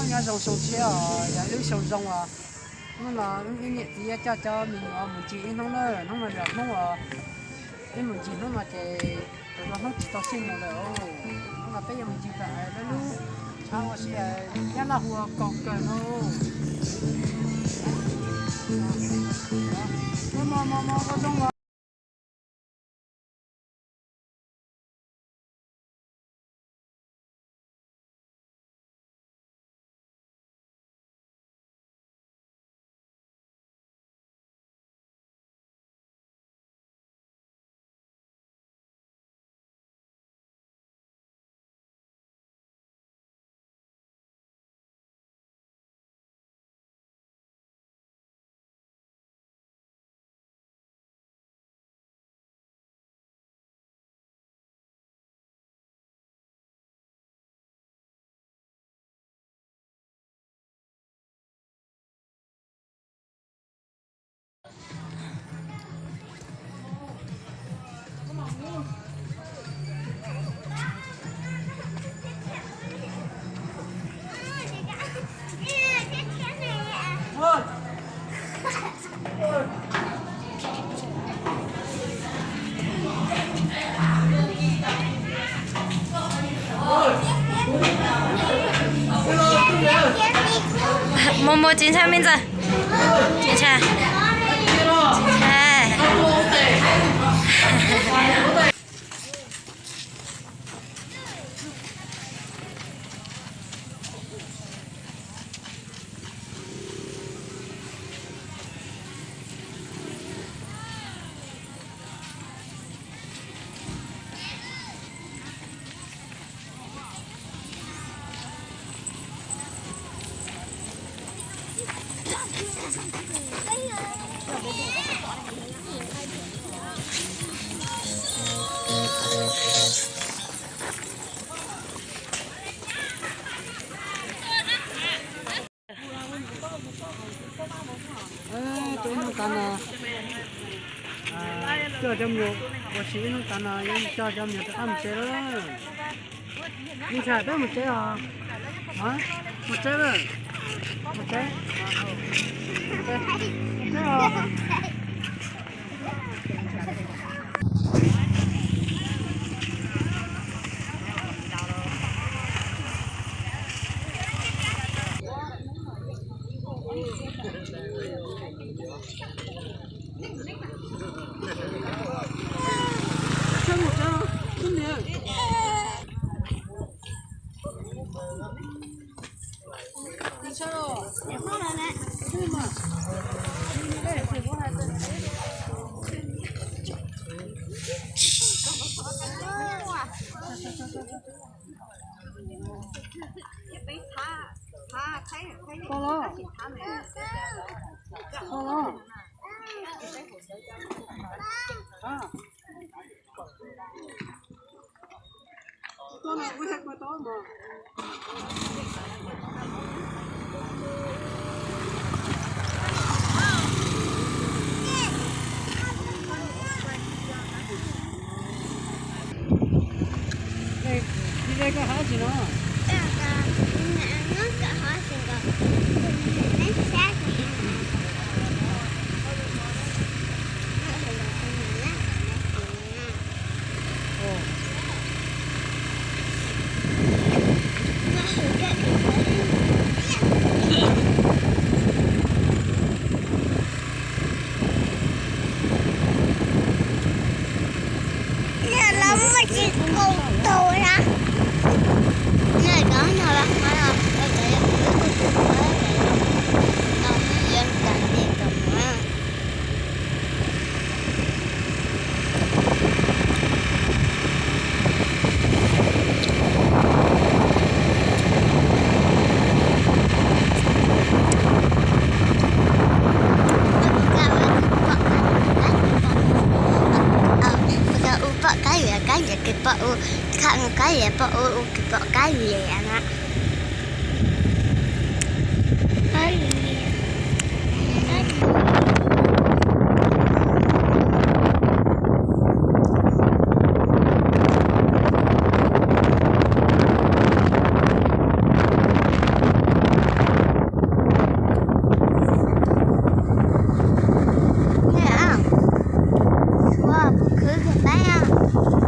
Nyob zoo xyoo tshiab os, yog lub xyoo zoo os. Hnub no wb niam txiv coj cov me nyuam mus ncig ib hnub na, hnub no yog hnub uas wb mus ncig hnub no ces tus hnub tsis tau xij mus lawm. Hnub no peb yuav mus ncig pem lub tshav ua si, Nyab Laj hu ua Kaus Kawg no. Ua zoo os. Mus mus tsis ntshai me ntxawg. Tsis ntshai. Tus ib hnub tav no coj cov me nyuam, ua si ib hnub tav no yuav coj cov me nyuam rov qab mus tsev lawm. Me ntxhais, peb mus tsev os. Mus tsev lawm. Mus tsev. Mus tsev os. Tau los. Tau los. Dej koj haus tsis no? Khwv kiag peb os.